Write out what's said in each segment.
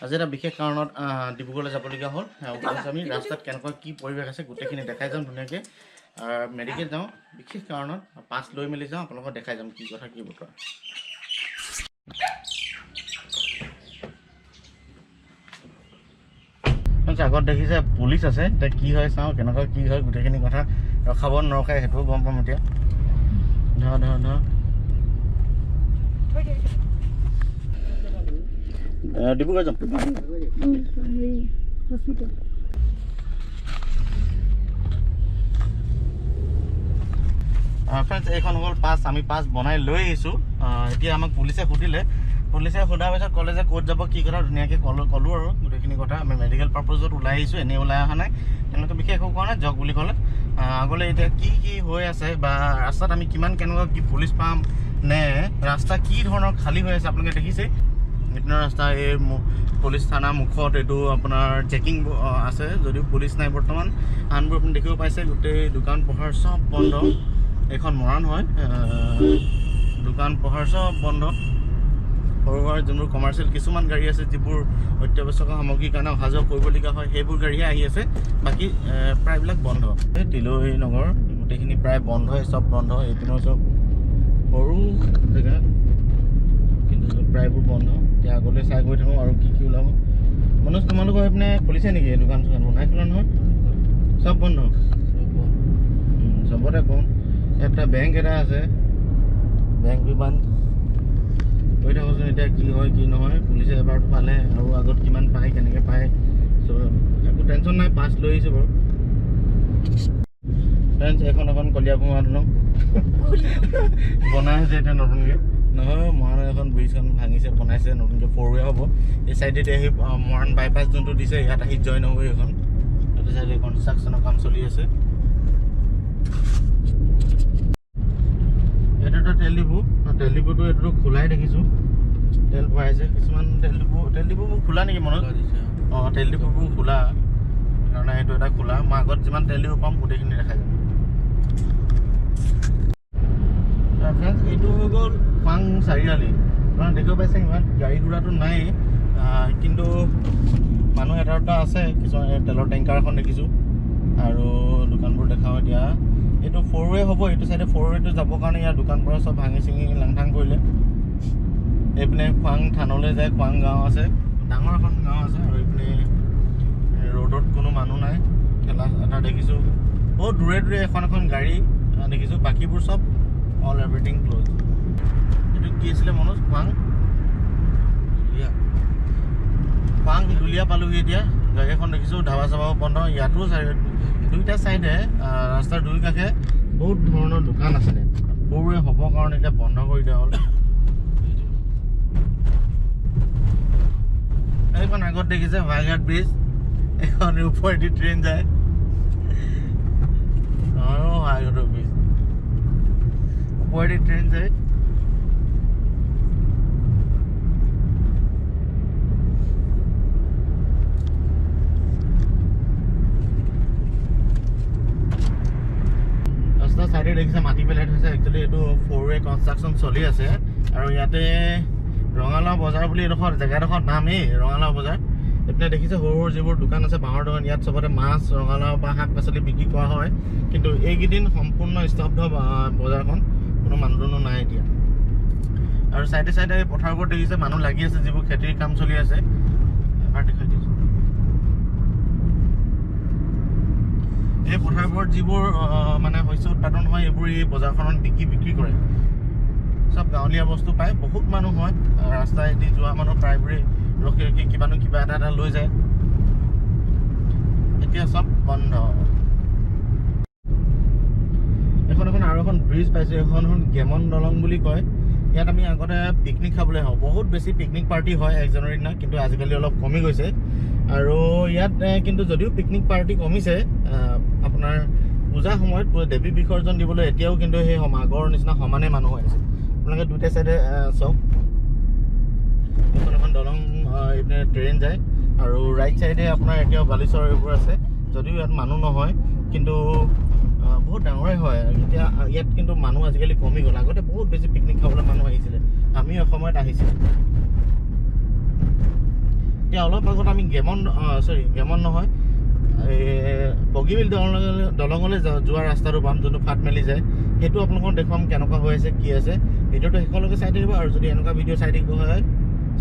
আজি এটা বিশেষ কাৰণত ডিব্ৰুগড়লৈ যাবলগীয়া হ'ল। আমি ৰাস্তাত কেনেকুৱা কি পৰিৱেশ আছে গোটেইখিনি দেখাই যাম ধুনীয়াকৈ। মেডিকেল যাওঁ বিশেষ কাৰণত, পাছ লৈ মেলি যাওঁ, আপোনালোকক দেখাই যাম কি কথা কি বতৰা। আগত দেখিছে পুলিচ আছে, এতিয়া কি হয় চাওঁ, কেনেকুৱা কি হয় গোটেইখিনি কথা ৰখাব নৰখায় সেইটোও গম পাম এতিয়া। ধৰ ধৰ ধৰ ডিব্ৰুগড় যাম। ফ্ৰেণ্ডছ, এইখন হ'ল পাছ, আমি পাছ বনাই লৈ আহিছোঁ। এতিয়া আমাক পুলিচে সুধিলে, পুলিচে সোধাৰ পিছত ক'লে যে ক'ত যাব কি কথা ধুনীয়াকৈ ক'লোঁ আৰু গোটেইখিনি কথা। আমি মেডিকেল পাৰ্পজত ওলাই আহিছোঁ, এনেই ওলাই অহা নাই। তেওঁলোকে বিশেষ একো কোৱা নাই, যাওক বুলি ক'লে। আগলৈ এতিয়া কি কি হৈ আছে বা ৰাস্তাত আমি কিমান কেনেকুৱা কি পুলিচ পাম নে ৰাস্তা কি ধৰণৰ খালী হৈ আছে আপোনালোকে দেখিছে। এইপিনৰ ৰাস্তা এই পুলিচ থানা মুখত এইটো আপোনাৰ চেকিং আছে, যদিও পুলিচ নাই বৰ্তমান। আনবোৰ আপুনি দেখিব পাইছে গোটেই দোকান পোহাৰ চব বন্ধ। এইখন মৰাণ হয়, দোকান পোহাৰ চব বন্ধ। সৰু সুৰা যোনবোৰ কমাৰ্চিয়েল কিছুমান গাড়ী আছে যিবোৰ অত্যাৱশ্যকীয় সামগ্ৰীৰ কাৰণে অহা যোৱা কৰিবলগীয়া হয়, সেইবোৰ গাড়ীহে আহি আছে, বাকী প্ৰায়বিলাক বন্ধ। এই তিলৈ নগৰ গোটেইখিনি প্ৰায় বন্ধই, চব বন্ধ। এইপিনৰ চব সৰু জেগা কিন্তু প্ৰায়বোৰ বন্ধ। এতিয়া আগলৈ চাই গৈ থাকোঁ আৰু কি কি ওলাব। মনোজ, তোমালোকৰ সেইপিনে খুলিছে নেকি এই দোকান চোকানবোৰ? নাই খোলা নহয়, চব বন্ধ, চবতে বন্ধ। এটা বেংক এটা আছে, বেংক বন্ধ। গৈ থাকোঁচোন এতিয়া কি হয় কি নহয়। পুলিচে এবাৰতো পালে আৰু আগত কিমান পায় কেনেকৈ পায়, চ' একো টেনশ্যন নাই, পাছ লৈ আহিছোঁ বাৰু। ফ্ৰেণ্ডছ, এইখন এখন কলিয়াভোমোৰা দলং বনাই আছে এতিয়া নতুনকৈ। নহয়, মৰাণৰ এখন ব্ৰিজখন ভাঙিছে, বনাইছে নতুনকৈ, ফ'ৰ ৱে হ'ব। এই চাইডেদি আহি মৰাণ বাইপাছ যোনটো দিছে ইয়াত আহি জইন হ'ব এইখন। এইটো চাইডে কনষ্ট্ৰাকশ্যনৰ কাম চলি আছে। এইটোতো তেল ডিপু, তেল ডিপুটো এইটোতো খোলাই দেখিছোঁ, তেল ভৰাইছে কিছুমান। তেল ডিপুবোৰ খোলা নেকি মনত? অঁ, তেল ডিপুবোৰ খোলা, সেইকাৰণে এইটো এটা খোলা। মই আগত যিমান তেল ডিপু পাম গোটেইখিনি দেখাই যাম। ফ্ৰেণ্ডছ, এইটো হৈ গ'ল খোৱাং চাৰিআলি। আপোনাৰ দেখিব পাইছে ইমান গাড়ী ঘোঁৰাটো নাই, কিন্তু মানুহ এটা দুটা আছে। কিছুমান তেলৰ টেংকাৰ এখন দেখিছোঁ আৰু দোকানবোৰ দেখাওঁ এতিয়া। এইটো ফ'ৰ ৱে হ'ব, এইটো চাইডে ফ'ৰ ৱেটো যাবৰ কাৰণে ইয়াৰ দোকানবোৰ চব ভাঙি চিঙি লাংথাং কৰিলে। এইপিনে খোৱাং থানলৈ যায়, খোৱাং গাঁও আছে, ডাঙৰ এখন গাঁও আছে। আৰু এইপিনে ৰ'ডত কোনো মানুহ নাই, ঠেলা এটা দেখিছোঁ। বহুত দূৰে দূৰে এখন এখন গাড়ী দেখিছোঁ, বাকীবোৰ চব অল এভৰিথিং ক্ল'জ। এইটো কি আছিলে মনোজ? খোৱাং দুলীয়া, খোৱাং দুলীয়া পালোহি এতিয়া। গাড়ী এখন দেখিছোঁ, ধাবা চাবাও বন্ধ। ইয়াতো দুইটা চাইডে ৰাস্তাৰ দুই কাষে বহুত ধৰণৰ দোকান আছিলে, সৰুৱে হ'বৰ কাৰণে এতিয়া বন্ধ কৰি দিয়া হ'ল। এইখন আগত দেখিছে শৰাইঘাট ব্ৰিজ, এইখন ওপৰেদি ট্ৰেইন যায়। আৰু শৰাইঘাটৰ ব্ৰিজ ওপৰেদি ট্ৰেইন যায়। ৰাস্তাৰ চাইডে দেখিছে মাটি পেলাই থৈছে। একচুৱেলি এইটো ফ'ৰ ৱে কনষ্ট্ৰাকশ্যন চলি আছে। আৰু ইয়াতে ৰঙালাও বজাৰ বুলি এডোখৰ জেগাডোখৰ নাম, এই ৰঙালাও বজাৰ। এইপিনে দেখিছে সৰু সৰু যিবোৰ দোকান আছে, বাঁহৰ দোকান, ইয়াত চবতে মাছ, ৰঙালাও বা শাক পাচলি বিক্ৰী কৰা হয়। কিন্তু এইকেইদিন সম্পূৰ্ণ স্তব্ধ বজাৰখন, কোনো মানুহ দুনুহ নাই এতিয়া। আৰু চাইডে চাইডে পথাৰবোৰ দেখিছে মানুহ লাগি আছে, যিবোৰ খেতিৰ কাম চলি আছে। এবাৰ দেখাই দিছোঁ। এই পথাৰবোৰত যিবোৰ মানে শস্য উৎপাদন হয়, এইবোৰ এই বজাৰখনত বিক্ৰী কৰে। চব গাঁৱলীয়া বস্তু পায়, বহুত মানুহ হয়। ৰাস্তাইদি যোৱা মানুহ প্ৰায়বোৰেই ৰখি ৰখি কিবানো কিবা এটা এটা লৈ যায়। এতিয়া চব বন্ধ। এখন এখন আৰু এখন ব্ৰিজ পাইছোঁ, এইখন হ'ল গেমন দলং বুলি কয়। ইয়াত আমি আগতে পিকনিক খাবলৈ আহোঁ, বহুত বেছি পিকনিক পাৰ্টি হয় 1 জানুৱাৰীৰ দিনা, কিন্তু আজিকালি অলপ কমি গৈছে। আৰু ইয়াত কিন্তু যদিও পিকনিক পাৰ্টি কমিছে, আপোনাৰ পূজা সময়ত দেৱী বিসৰ্জন দিবলৈ এতিয়াও কিন্তু সেই আগৰ নিচিনা সমানে মানুহ হৈ আছে। আপোনালোকে দুইটা চাইডে চাওক, এখন এখন দলং, এইপিনে ট্ৰেইন যায়। আৰু ৰাইট চাইডে আপোনাৰ এতিয়াও বালিচৰ এইবোৰ আছে, যদিও ইয়াত মানুহ নহয়, কিন্তু বহুত ডাঙৰে হয়। এতিয়া ইয়াত কিন্তু মানুহ আজিকালি কমি গ'ল, আগতে বহুত বেছি পিকনিক খাবলৈ মানুহ আহিছিলে, আমিও এসময়ত আহিছিলোঁ। এতিয়া অলপ আগত আমি গেমন চৰি গেমন নহয়, এই বগীবিল দলঙলৈ যোৱা ৰাস্তাটো পাম, যোনটো ফাট মেলি যায়, সেইটো আপোনালোকক দেখুৱাম কেনেকুৱা হৈ আছে কি আছে। ভিডিঅ'টো শেষলৈকে চাই থাকিব আৰু যদি এনেকুৱা ভিডিঅ' চাই থাকিব হয়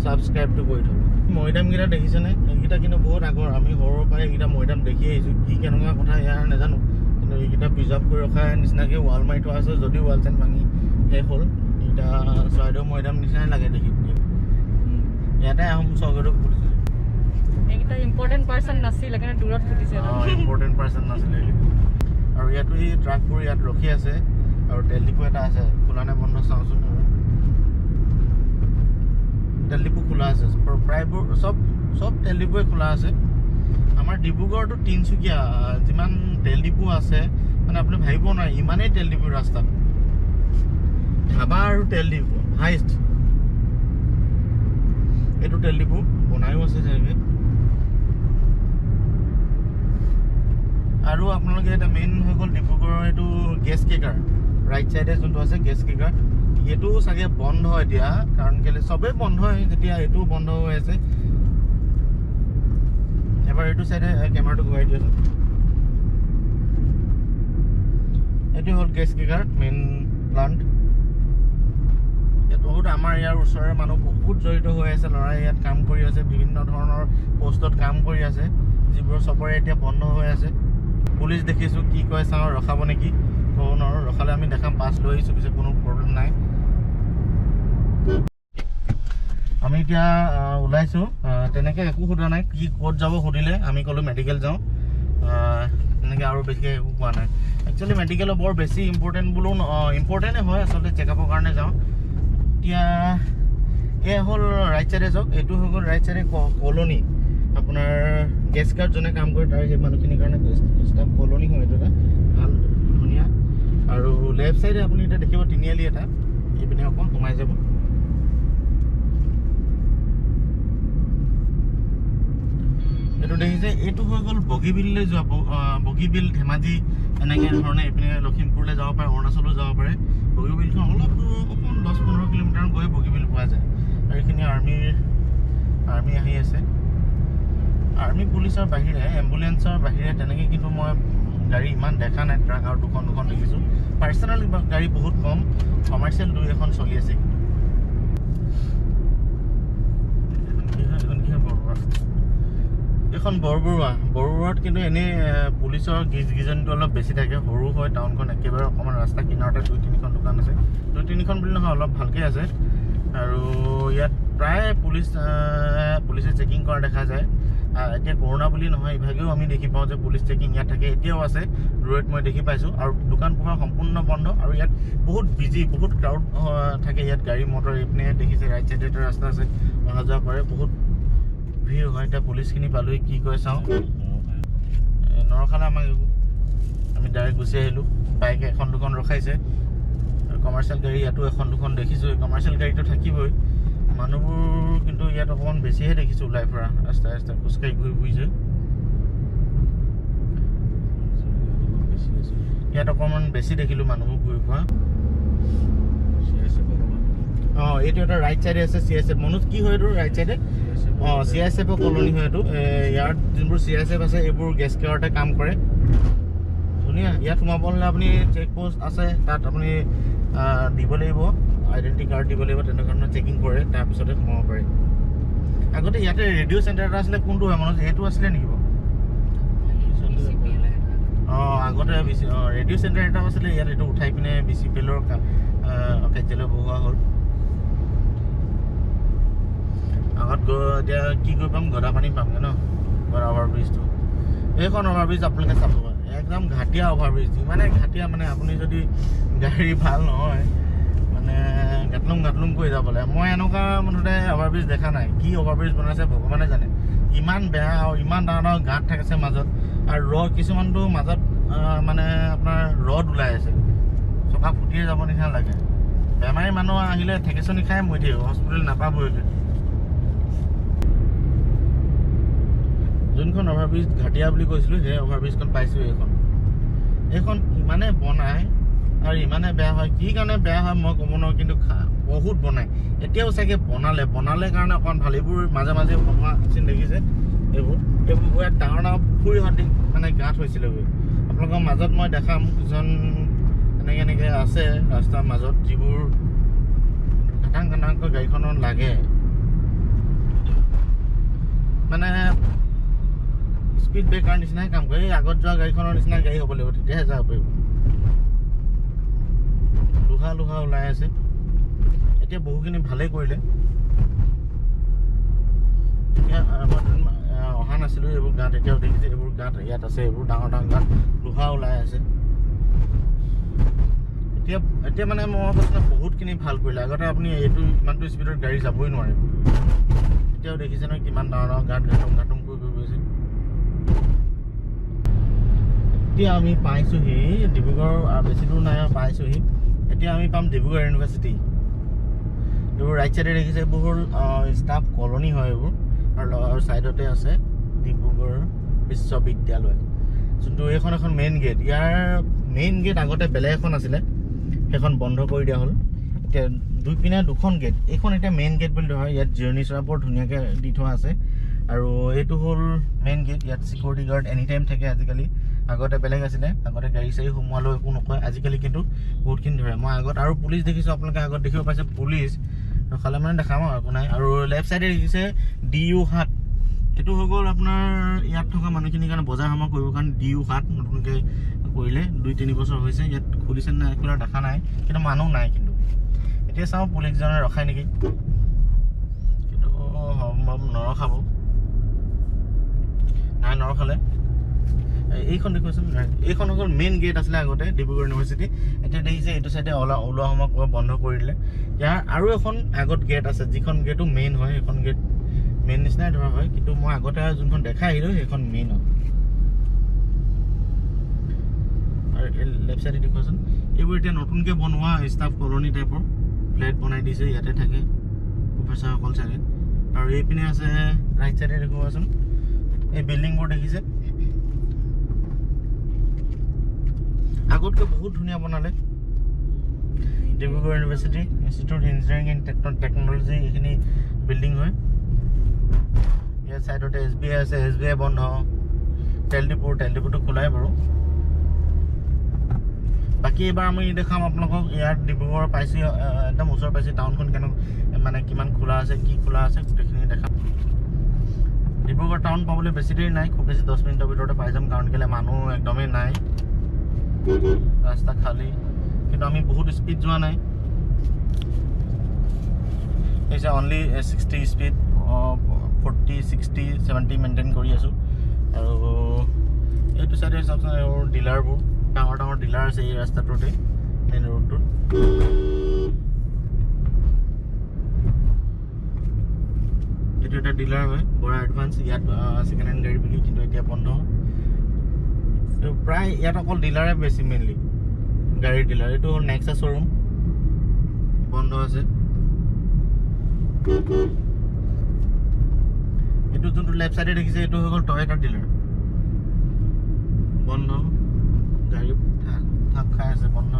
ছাবস্ক্ৰাইবটো কৰি থ'ব। মৈদামকেইটা দেখিছেনে? এইকেইটা কিন্তু বহুত আগৰ, আমি সৰুৰ পৰাই এইকেইটা মৈদাম দেখি আহিছোঁ। কি কেনেকুৱা কথা ইয়াৰ নাজানো, কিন্তু এইকেইটা প্ৰিজাৰ্ভ কৰি ৰখা নিচিনাকৈ ৱাল মাৰি থোৱা আছে, যদিও ৱাল চাল ভাঙি শেষ হ'ল। এইকেইটা চৰাইদেউ মৈদাম নিচিনাই লাগে দেখি। ইয়াতে আহোম স্বৰ্গদেউক পুতিছিলে। এইকেইটা ইম্পৰ্টেণ্ট পাৰ্চন নাছিল, সেইকাৰণে দূৰত পুতিছে। ইম্পৰ্টেণ্ট পাৰ্চন নাছিলে। আৰু ইয়াতো এই ট্ৰাকবোৰ ইয়াত ৰখি আছে আৰু তেল ডিপু এটা আছে, খোলা নে বন্ধ চাওঁচোন। আৰু তেল ডিপু খোলা আছে, প্ৰায়বোৰ চব তেল ডিপুৱে খোলা আছে। আমাৰ ডিব্ৰুগড়তো তিনিচুকীয়া যিমান তেল ডিপু আছে মানে আপুনি ভাবিব নোৱাৰে, ইমানেই তেল ডিপু ৰাস্তাত। ধাবা আৰু তেল ডিপু হাইষ্ট। এইটো তেল ডিপু বনায়ো আছে চাগে। আৰু আপোনালোকে এটা মেইন হৈ গ'ল ডিব্ৰুগড়ৰ এইটো গেছ কেকাৰ, ৰাইট চাইডে যোনটো আছে গেছ কেকাৰ, এইটো চাগে বন্ধ এতিয়া, কাৰণ কেলৈ চবেই বন্ধ হয় যেতিয়া এইটোও বন্ধ হৈ আছে। এবাৰ এইটো চাইডে কেমেৰাটো ঘূৰাই দিয়াচোন। এইটো হ'ল গেছ কেকাৰ মেইন প্লাণ্ট। ইয়াত বহুত আমাৰ ইয়াৰ ওচৰৰে মানুহ বহুত জড়িত হৈ আছে, ল'ৰাই ইয়াত কাম কৰি আছে, বিভিন্ন ধৰণৰ পষ্টত কাম কৰি আছে, যিবোৰ চবৰে এতিয়া বন্ধ হৈ আছে। পুলিচ দেখিছোঁ, কি কয় চাওঁ, ৰখাব নেকি ক'ব নোৱাৰোঁ। ৰখালে আমি দেখাম, পাছ লৈ আহিছোঁ, পিছে কোনো প্ৰব্লেম নাই। আমি এতিয়া ওলাইছোঁ, তেনেকৈ একো সোধা নাই, কি ক'ত যাব সুধিলে আমি ক'লোঁ মেডিকেল যাওঁ, তেনেকৈ আৰু বেছিকৈ একো কোৱা নাই। একচুৱেলি মেডিকেলৰ বৰ বেছি ইম্পৰ্টেণ্ট বুলিও ইম্পৰ্টেণ্টেই হয় আচলতে, চেকআপৰ কাৰণে যাওঁ। এতিয়া এয়া হ'ল ৰাইট চাইডে যাওক, এইটো হৈ গ'ল ৰাইট চাইডে কলনী। আপোনাৰ গেছ কাৰ্ড যোনে কাম কৰে তাৰ সেই মানুহখিনিৰ কাৰণে ষ্টাফ কলনী হয় এইটো এটা ভাল ধুনীয়া। আৰু লেফ্ট চাইডে আপুনি এতিয়া দেখিব তিনিআলি এটা, এইপিনে অকণ সোমাই যাব। এইটো দেখিছে, এইটো হৈ গ'ল বগীবিললৈ যোৱা, বগীবিল ধেমাজি এনেকৈ ধৰণে এইপিনে লখিমপুৰলৈ যাব পাৰে, অৰুণাচলো যাব পাৰে। বগীবিলখন অলপ দূৰ, অকণ 10-15 কিলোমিটাৰ গৈ বগীবিল পোৱা যায়। আৰু এইখিনি আৰ্মি আহি আছে, আৰ্মি পুলিচৰ বাহিৰে এম্বুলেঞ্চৰ বাহিৰে তেনেকৈ কিন্তু মই গাড়ী ইমান দেখা নাই। ট্ৰাক আৰু দুখন দুখন দেখিছোঁ, পাৰ্চনেল গাড়ী বহুত কম, কমাৰ্চিয়েল দুই এখন চলি আছে। কিন্তু কি হয় বৰবৰুৱা, এইখন বৰবৰুৱা। বৰবৰুৱাত কিন্তু এনেই পুলিচৰ গিজ গিজনিটো অলপ বেছি থাকে, সৰু হয় টাউনখন, একেবাৰে অকণমান ৰাস্তা কিনাৰতে 2-3খন দোকান আছে, 2-3খন বুলি নহয় অলপ ভালকৈ আছে। আৰু ইয়াত প্ৰায় পুলিচে চেকিং কৰা দেখা যায়। এতিয়া কৰোণা বুলি নহয়, ইভাগেও আমি দেখি পাওঁ যে পুলিচ চেকিং ইয়াত থাকে, এতিয়াও আছে দূৰৈত মই দেখি পাইছোঁ। আৰু দোকান পোহাৰ সম্পূৰ্ণ বন্ধ আৰু ইয়াত বহুত বিজি, বহুত ক্ৰাউড থাকে ইয়াত, গাড়ী মটৰ এইপিনে দেখিছে ৰাইট চাইডে এটা ৰাস্তা আছে, অহা যোৱা কৰে, বহুত ভিৰ হয়। এতিয়া পুলিচখিনি পালোহি, কি কয় চাওঁ। নৰখালে আমাক একো, আমি ডাইৰেক্ট গুচি আহিলোঁ। বাইক এখন দুখন ৰখাইছে, আৰু কমাৰ্চিয়েল গাড়ী ইয়াতো এখন দুখন দেখিছোঁ। কমাৰ্চিয়েল গাড়ীটো থাকিবই, মানুহবোৰ কিন্তু ইয়াত অকণমান বেছিহে দেখিছোঁ ওলাই ফুৰা, ৰাস্তাই ৰাস্তাই খোজকাঢ়ি ঘূৰি ফুৰিছে। ইয়াত অকণমান বেছি দেখিলোঁ মানুহবোৰ ঘূৰি ফুৰা। অঁ, এইটো এটা ৰাইট চাইডে আছে চি এছ এফ। মনোজ কি হয় এইটো ৰাইট চাইডে? অঁ, চি I S এফৰ কলনী হয় এইটো। ইয়াত যোনবোৰ চি I S F আছে এইবোৰ গেছ কেয়াৰতে কাম কৰে। ধুনীয়া, ইয়াত সোমাব হ'লে আপুনি চেক পষ্ট আছে, তাত আপুনি দিব লাগিব, আইডেণ্টি কাৰ্ড দিব লাগিব, তেনেকুৱা ধৰণৰ চেকিং কৰে, তাৰপিছতে সোমাব পাৰে। আগতে ইয়াতে ৰেডিঅ' চেণ্টাৰ এটা আছিলে, কোনটো হয় মনোজ? এইটো আছিলে নেকি বাৰু? অঁ, আগতে ৰেডিঅ' চেণ্টাৰ এটা আছিলে ইয়াত, এইটো উঠাই পিনে বি চি পি এলৰ কাৰ্যালয় বহোৱা হ'ল। আগত গৈ এতিয়া কি গৈ পাম, গদাপানী পামগৈ ন, গদা অভাৰব্ৰিজটো। এইখন অভাৰব্ৰিজ আপোনালোকে চাব পাৰে, একদম ঘাটিয়া অভাৰব্ৰিজ, ইমানে ঘাটিয়া মানে আপুনি যদি গাড়ী ভাল নহয় মানে গাটলুং গাটলুং কৰি যাব লাগে। মই এনেকুৱা মুঠতে অভাৰব্ৰিজ দেখা নাই, কি অভাৰব্ৰিজ বনাইছে ভগৱানে জানে। ইমান বেয়া আৰু ইমান ডাঙৰ ডাঙৰ গাঁত থাকিছে মাজত, আৰু ৰদ কিছুমানটো মাজত মানে আপোনাৰ ৰদ ওলাই আছে, চকা ফুটিয়ে যাব নিচিনা লাগে। বেমাৰী মানুহ আহিলে ঠেকেচনি খাই মৰি থাকিব, হস্পিটেল নাপাবই। যোনখন অভাৰব্ৰিজ ঘাটিয়া বুলি কৈছিলোঁ সেই অভাৰব্ৰিজখন পাইছোঁ। এইখন ইমানে বনাই আৰু ইমানে বেয়া হয়, কি কাৰণে বেয়া হয় মই ক'ব নোৱাৰোঁ, কিন্তু বহুত বনায়। এতিয়াও চাগে বনালে কাৰণে অকণমান ভাল। এইবোৰ মাজে মাজে বনোৱা চিন দেখিছে, এইবোৰ এইবোৰ ইয়াত ডাঙৰ ডাঙৰ পুখুৰী সদৃশ মানে গাঁত হৈছিলেগৈ। আপোনালোকৰ মাজত মই দেখাম কিছুমান এনেকৈ এনেকৈ আছে ৰাস্তাৰ মাজত, যিবোৰ খাটাং খাটাংকৈ গাড়ীখনত লাগে, মানে স্পীড ব্ৰেকাৰ নিচিনাই কাম কৰে। এই আগত যোৱা গাড়ীখনৰ নিচিনা গাড়ী হ'ব লাগিব, তেতিয়াহে যাব পাৰিব। লোহা লোহা ওলাই আছে। এতিয়া বহুখিনি ভালেই কৰিলে। এতিয়া মই অহা নাছিলোঁ এইবোৰ গাঁত, এতিয়াও দেখিছে এইবোৰ গাঁত ইয়াত আছে, এইবোৰ ডাঙৰ ডাঙৰ গাঁত লোহা ওলাই আছে। এতিয়া এতিয়া মানে মই কৈছোঁ বহুতখিনি ভাল কৰিলে। আগতে আপুনি এইটো ইমানটো স্পীডত গাড়ী যাবই নোৱাৰে। এতিয়াও দেখিছে নহয় কিমান ডাঙৰ ডাঙৰ গাঁত ঘাটুম ঘাটুম কৰি গৈ গৈছে। এতিয়া আমি পাইছোঁহি ডিব্ৰুগড়, বেছি দূৰ নাই, পাইছোঁহি। এতিয়া আমি পাম ডিব্ৰুগড় ইউনিভাৰ্চিটি। এইবোৰ ৰাইট চাইডে দেখিছে এইবোৰ হ'ল ষ্টাফ কলনী হয় এইবোৰ, আৰু ছাইডতে আছে ডিব্ৰুগড় বিশ্ববিদ্যালয়, যোনটো এইখন এখন মেইন গেট। ইয়াৰ মেইন গেট আগতে বেলেগ এখন আছিলে, সেইখন বন্ধ কৰি দিয়া হ'ল। এতিয়া দুই পিনে দুখন গেট, এইখন এতিয়া মেইন গেট বুলি ধৰা হয়। ইয়াত জিৰণি চৰা বৰ ধুনীয়াকৈ দি থোৱা আছে। আৰু এইটো হ'ল মেইন গেট। ইয়াত চিকিউৰিটি গাৰ্ড এনি টাইম থাকে আজিকালি। আগতে বেলেগ আছিলে, আগতে গাড়ী চাড়ী সোমোৱালেও একো নকয়, আজিকালি কিন্তু বহুতখিনি ধৰে। মই আগত আৰু পুলিচ দেখিছোঁ, আপোনালোকে আগত দেখিব পাইছে পুলিচ ৰখালে মানে দেখাম আৰু একো নাই। আৰু লেফ্ট চাইডে দেখিছে DU 7, এইটো হৈ গ'ল আপোনাৰ ইয়াত থকা মানুহখিনিৰ কাৰণে বজাৰ সমাৰ কৰিবৰ কাৰণে DU 7 নতুনকৈ কৰিলে, 2-3 বছৰ হৈছে। ইয়াত খুলিছে নাই খোলা দেখা নাই, কিন্তু মানুহ নাই। কিন্তু এতিয়া চাওঁ পুলিচজনে ৰখাই নেকি, কিন্তু সম্ভৱ নৰখাব, নাই নৰখালে। এইখন দেখুৱাচোন, এইখন হৈ গ'ল মেইন গেট আছিলে আগতে ডিব্ৰুগড় ইউনিভাৰ্চিটি। এতিয়া দেখিছে এইটো চাইডে ওলোৱা সময় বন্ধ কৰি দিলে। ইয়াৰ আৰু এখন আগত গেট আছে, যিখন গেটো মেইন হয়, সেইখন গেট মেইন নিচিনাই ধৰা হয়, কিন্তু মই আগতে যোনখন দেখাই আহিলোঁ সেইখন মেইন হয়। আৰু লেফ্ট চাইডে দেখুৱাচোন, এইবোৰ এতিয়া নতুনকৈ বনোৱা ষ্টাফ কলনী টাইপৰ ফ্লেট বনাই দিছে, ইয়াতে থাকে প্ৰফেচাৰসকল চাগে। আৰু এইপিনে আছে ৰাইট চাইডে দেখুৱাচোন, এই বিল্ডিংবোৰ দেখিছে আগতকৈ বহুত ধুনীয়া বনালে। Dibrugarh university institute engineering and technology এইখিনি বিল্ডিং হয়। ইয়াৰ ছাইডতে SBI আছে, SBI বন্ধ। তেল ডিপুটো খোলাই বাৰু। বাকী এইবাৰ আমি দেখাম আপোনালোকক ইয়াত ডিব্ৰুগড় পাইছোঁ, একদম ওচৰ পাইছোঁ, টাউনখন কেনেকুৱা মানে কিমান খোলা আছে কি খোলা আছে গোটেইখিনি দেখাম। ডিব্ৰুগড় টাউন পাবলৈ বেছি দেৰি নাই, খুব বেছি 10 মিনিটৰ ভিতৰতে পাই যাম, কাৰণ কেলৈ মানুহ একদমেই নাই, ৰাস্তা খালী। কিন্তু আমি বহুত স্পীড যোৱা নাই, অনলি 60 স্পীড, 40, 60, 70 মেইনটেইন কৰি আছোঁ। আৰু এইটো চাইডে চাওকচোন এইবোৰ ডিলাৰবোৰ, ডাঙৰ ডাঙৰ ডিলাৰ আছে এই ৰাস্তাটোতে, মেইন ৰোডটোত। এইটো এটা ডিলাৰ হয় বৰা এডভান্স, ইয়াত ছেকেণ্ড হেণ্ড গাড়ী বিক্ৰী, কিন্তু এতিয়া বন্ধ। প্ৰায় ইয়াত অকল ডিলাৰে বেছি, মেইনলি গাড়ীৰ ডিলাৰ। এইটো হ'ল নেক্সা শ্ব'ৰুম, বন্ধ আছে। এইটো যোনটো লেফ্ট চাইডে দেখিছে এইটো হৈ গ'ল টয়টা ডিলাৰ, বন্ধ। গাড়ী থাক খাই আছে, বন্ধ।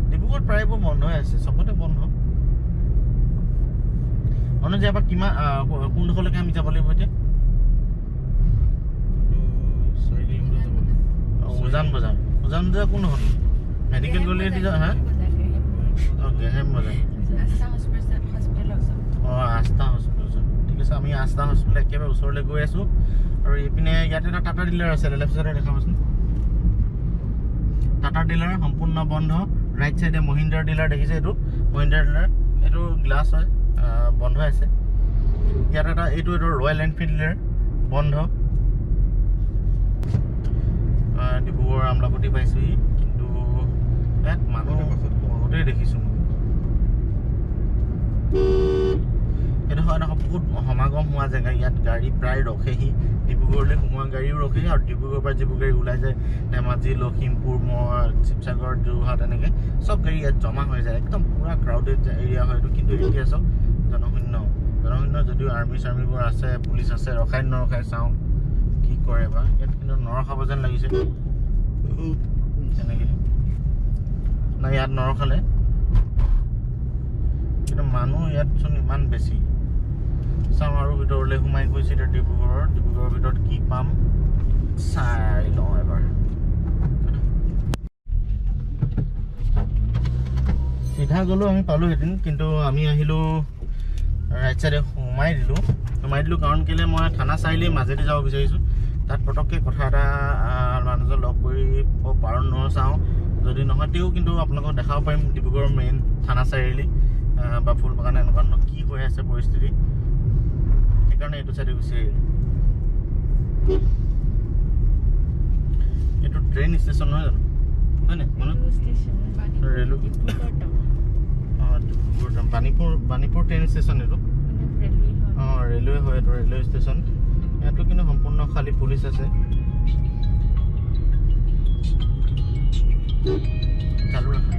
ডিব্ৰুগড়ত প্ৰায়বোৰ বন্ধ হৈ আছে, চবতে বন্ধ। অনুজ ইয়াৰ পৰা কিমান কোনডোখৰলৈকে আমি যাব লাগিব এতিয়া? উজান বজাৰ। উজান বজাৰ কোনডোখৰ? মেডিকেল গলিয়েদি যাওঁ। হা, গেহেম বজাৰ। অঁ, আস্থা হস্পিটেল। ঠিক আছে, আমি আস্থা হস্পিটেল একেবাৰে ওচৰলৈ গৈ আছোঁ। আৰু এইপিনে ইয়াতে এটা টাটা ডিলাৰ আছে, লেফ্ট চাইডে দেখাবচোন। টাটা ডিলাৰ সম্পূৰ্ণ বন্ধ। ৰাইট চাইডে মহিন্দ্ৰা ডিলাৰ দেখিছে, এইটো মহিন্দ্ৰা ডিলাৰ, এইটো গ্লাছ হয়, বন্ধ আছে। ইয়াত এটা এইটো ৰয়েল এনফিল্ড ডিলাৰ বন্ধ। ডিব্ৰুগড় আমলাপট্টি পাইছোঁহি, কিন্তু ইয়াত মানুহ বহুতেই দেখিছোঁ মই। এইডোখৰ এডোখৰ বহুত সমাগম হোৱা জেগা, ইয়াত গাড়ী প্ৰায় ৰখেহি। ডিব্ৰুগড়লৈ সোমোৱা গাড়ীও ৰখেহি, আৰু ডিব্ৰুগড়ৰ পৰা যিবোৰ গাড়ী ওলাই যায় ধেমাজি, লখিমপুৰ, শিৱসাগৰ, যোৰহাট, এনেকৈ চব গাড়ী ইয়াত জমা হৈ যায়। একদম পূৰা ক্ৰাউডেড এৰিয়া হয় এইটো। কিন্তু এতিয়া চব জনশূন্য, জনশূন্য যদিও আৰ্মি চাৰ্মিবোৰ আছে, পুলিচ আছে, ৰখাই নৰখাই চাওঁ কি কৰে বা। ইয়াত কিন্তু নৰখাব যেন লাগিছে তেনেকৈ। নাই, ইয়াত নৰখালে। কিন্তু মানুহ ইয়াতচোন ইমান বেছি। চাওঁ আৰু ভিতৰলৈ সোমাই গৈছে এতিয়া ডিব্ৰুগড়ৰ ভিতৰত কি পাম চাই লওঁ এবাৰ। চিধা গ'লোঁ আমি পালোঁহেঁতেন, কিন্তু আমি আহিলোঁ ৰাইট চাইডে সোমাই দিলোঁ কাৰণ কেলৈ মই থানা চাৰিআলি মাজেদি যাব বিচাৰিছোঁ। তাত পটককৈ কথা এটা মানুহজন লগ কৰিব পাৰোঁ নহয় চাওঁ, যদি নহয় তেও কিন্তু আপোনালোকক দেখাব পাৰিম ডিব্ৰুগড়ৰ মেইন থানা চাৰিআলি বা ফুলবাগান এনেকুৱা ধৰণৰ কি হৈ আছে পৰিস্থিতি। সেইকাৰণে এইটো চাইডে গুচি আহিলোঁ। এইটো ট্ৰেইন ষ্টেচন নহয় জানো? হয় নাই? ৰেলৱে অঁ, বাণীপুৰ ট্ৰেইন ষ্টেচন এইটো। অঁ, ৰেলৱে হয় এইটো, ৰেলৱে ষ্টেচন। ইয়াতো কিন্তু সম্পূৰ্ণ খালী পুলিচ আছে। চালু ৰাখা।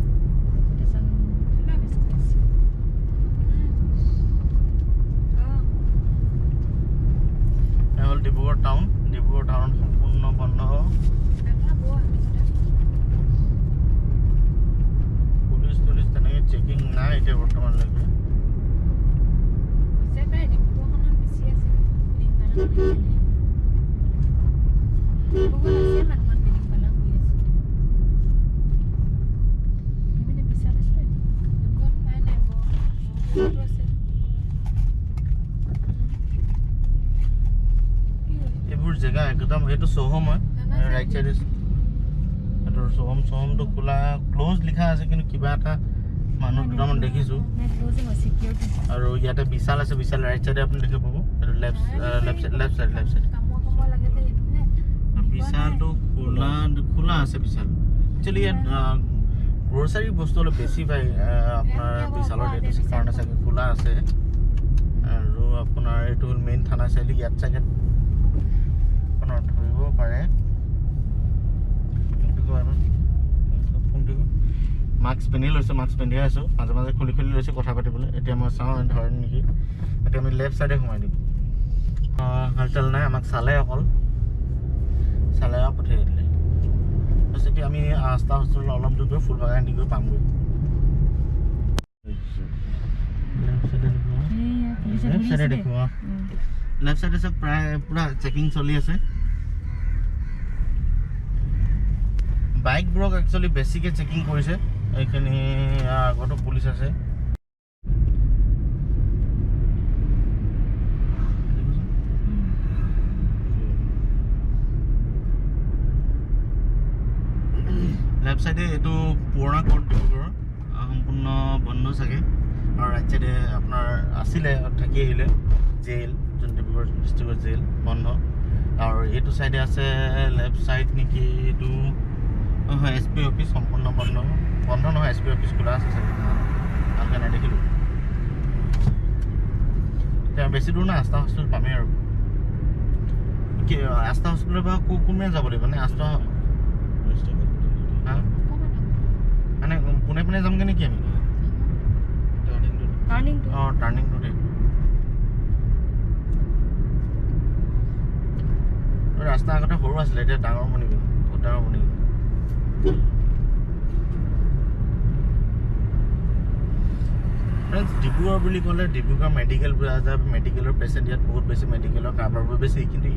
এয়া হ'ল ডিব্ৰুগড় টাউন। ডিব্ৰুগড় টাউন সম্পূৰ্ণ বন্ধ। পুলিচ তুলিচ তেনেকৈ চেকিং নাই এতিয়া বৰ্তমানলৈকে। এইবোৰ জেগা একদম, এইটো চৌহম হয় ৰাইট চাইডে। এইটো চৌহমটো খোলা ক্ল'জ লিখা আছে, কিন্তু কিবা এটা মানুহ দুটামান দেখিছোঁ। আৰু ইয়াতে বিশাল আছে, বিশাল ৰাইট চাইডে আপুনি দেখিব পাব। এইটো লেফ্ট চাইড বিশালটো খোলা আছে। বিশাল একচুৱেলি ইয়াত গ্ৰ'চাৰী বস্তু অলপ বেছি পায় আপোনাৰ বিশালত, এইটো কাৰণে চাগে খোলা আছে। আৰু আপোনাৰ এইটো হ'ল মেইন থানা চাৰিআলি, ইয়াত চাগে আপোনাৰ ধৰিব পাৰে। মাস্ক পিন্ধি লৈছোঁ, মাস্ক পিন্ধিয়ে আছোঁ, মাজে মাজে খুলি খুলি লৈছোঁ কথা পাতিবলৈ। এতিয়া মই চাওঁ ধৰে নেকি। এতিয়া আমি লেফ্ট চাইডে সোমাই দিম। হালচাল নাই, আমাক চালে, অকল চালে আৰু পঠিয়াই দিলে। তাৰপিছত এতিয়া আমি আস্থা হস্পিটেল অলপ দূৰ গৈ ফুলবাগান দি গৈ পামগৈ। লেফ্ট চাইডে দেখোঁ, লেফ্ট চাইডে চব প্ৰায় পূৰা চেকিং চলি আছে। বাইকবোৰক একচুৱেলি বেছিকৈ চেকিং কৰিছে। এইখিনি আগতো পুলিচ আছে। লেফ্ট চাইডে এইটো পুৰণা কোৰ্ট ডিব্ৰুগড়ৰ, সম্পূৰ্ণ বন্ধ চাগে। আৰু ৰাইট চাইডে আপোনাৰ আছিলে, থাকি আহিলে জেইল, যোন ডিব্ৰুগড় ডিষ্ট্ৰিক্টৰ জেইল বন্ধ। আৰু এইটো চাইডে আছে লেফ্ট চাইড নেকি, এইটো হয় এছ পি অফিচ সম্পূৰ্ণ বন্ধ। বন্ধ নহয়, এছ পি অফিচ খোলা আছে চাগে, ভালকৈ নেদেখিলোঁ। এতিয়া বেছি দূৰ নাই, আস্থা হস্পিটেল পামেই। আৰু কি আস্থা হস্পিটেলৰ পৰা কোনে যাব লাগিব? মানে আস্থা মানে পোনে পোনে যামগৈ নেকি আমি? অঁ, টাৰ্ণিংটোতে। ৰাস্তা আগতে সৰু আছিলে, এতিয়া ডাঙৰ বনি গ'ল, বহুত ডাঙৰ বনি গ'ল। ফ্ৰেণ্ডছ, ডিব্ৰুগড় বুলি ক'লে ডিব্ৰুগড় মেডিকেল বোলা যায়। মেডিকেলৰ পেচেণ্ট ইয়াত বহুত বেছি, মেডিকেলৰ কাৰবাৰবোৰ বেছি। কিন্তু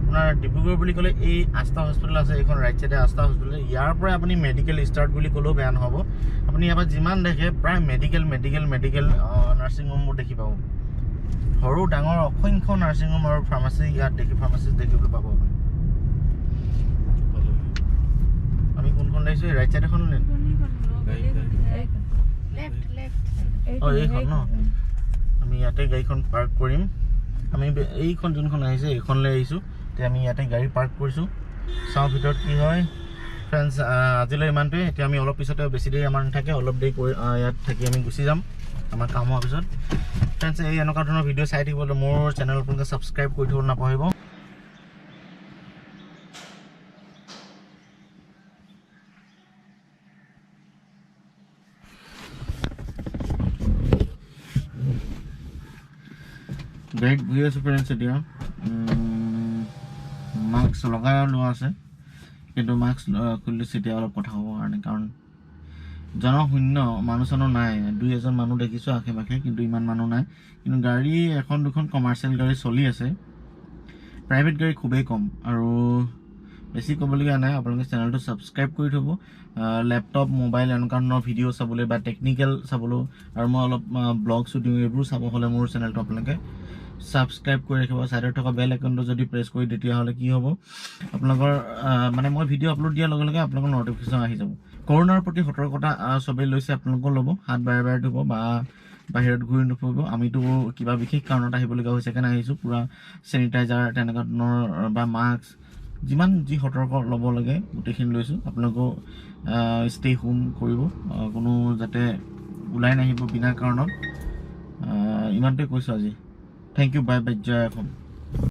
আপোনাৰ ডিব্ৰুগড় বুলি ক'লে এই আস্থা হস্পিটেল আছে, এইখন ৰাইট চাইডে আস্থা হস্পিটেল। ইয়াৰ পৰাই আপুনি মেডিকেল ষ্টাৰ্ট বুলি ক'লেও বেয়া নহ'ব। আপুনি ইয়াৰ পৰা যিমান দেখে প্ৰায় মেডিকেল মেডিকেল মেডিকেল নাৰ্ছিং হোমবোৰ দেখি পাব। সৰু ডাঙৰ অসংখ্য নাৰ্ছিং হোম আৰু ফাৰ্মাচী ইয়াত দেখি, ফাৰ্মাচীত দেখিবলৈ পাব আপুনি। আমি কোনখন লাগিছোঁ? এই ৰাইট চাইড এখন নে? অঁ, এইখন ন। আমি ইয়াতে গাড়ীখন পাৰ্ক কৰিম। আমি এইখন যোনখন আহিছে এইখনলৈ আহিছোঁ। এতিয়া আমি ইয়াতে গাড়ী পাৰ্ক কৰিছোঁ, চাওঁ ভিতৰত কি হয়। ফ্ৰেণ্ডছ, আজিলৈ ইমানটোৱে। এতিয়া আমি অলপ পিছতে, বেছি দেৰি আমাৰ নাথাকে, অলপ দেৰি কৰি ইয়াত থাকি আমি গুচি যাম আমাৰ কাম হোৱাৰ পিছত। ফ্ৰেণ্ডছ, এই এনেকুৱা ধৰণৰ ভিডিঅ' চাই থাকিবলৈ মোৰ চেনেল আপোনালোকে ছাবস্ক্ৰাইব কৰি থ'ব নাপাহৰিব। গাড়ীত বহি আছোঁ ফ্ৰেণ্ডছ। এতিয়া মাস্ক লগাই লোৱা আছে, কিন্তু মাস্ক খুলি লৈছোঁ এতিয়া অলপ কথা ক'বৰ কাৰণে, কাৰণ জনশূন্য, মানুহ চানুহ নাই। দুই এজন মানুহ দেখিছোঁ আশে পাশে, কিন্তু ইমান মানুহ নাই। কিন্তু গাড়ী এখন দুখন কমাৰ্চিয়েল গাড়ী চলি আছে, প্ৰাইভেট গাড়ী খুবেই কম। আৰু বেছি ক'বলগীয়া নাই। আপোনালোকে চেনেলটো ছাবস্ক্ৰাইব কৰি থ'ব, লেপটপ, মোবাইল এনেকুৱা ধৰণৰ ভিডিঅ' চাবলৈ বা টেকনিকেল চাবলৈ আৰু মই অলপ ব্লগ শ্বুটিং এইবোৰ চাব হ'লে মোৰ চেনেলটো আপোনালোকে ছাবস্ক্ৰাইব কৰি ৰাখিব। ছাইডত থকা বেল আইকনটো যদি প্ৰেছ কৰি, তেতিয়াহ'লে কি হ'ব, আপোনালোকৰ মানে মই ভিডিঅ' আপলোড দিয়াৰ লগে লগে আপোনালোকৰ নটিফিকেশ্যন আহি যাব। কৰোণাৰ প্ৰতি সতৰ্কতা চবেই লৈছে, আপোনালোকেও ল'ব। হাত বাৰে বাৰে ধুব বা বাহিৰত ঘূৰি নুফুৰিব। আমিতো কিবা বিশেষ কাৰণত আহিবলগীয়া হৈছে কাৰণে আহিছোঁ। পূৰা চেনিটাইজাৰ তেনেকুৱা ধৰণৰ বা মাস্ক, যিমান যি সতৰ্ক ল'ব লাগে গোটেইখিনি লৈছোঁ। আপোনালোকেও ষ্টে হোম কৰিব, কোনো যাতে ওলাই নাহিব বিনা কাৰণত। ইমানটোৱে কৈছোঁ আজি। Thank U, bye bye, Jay Assam.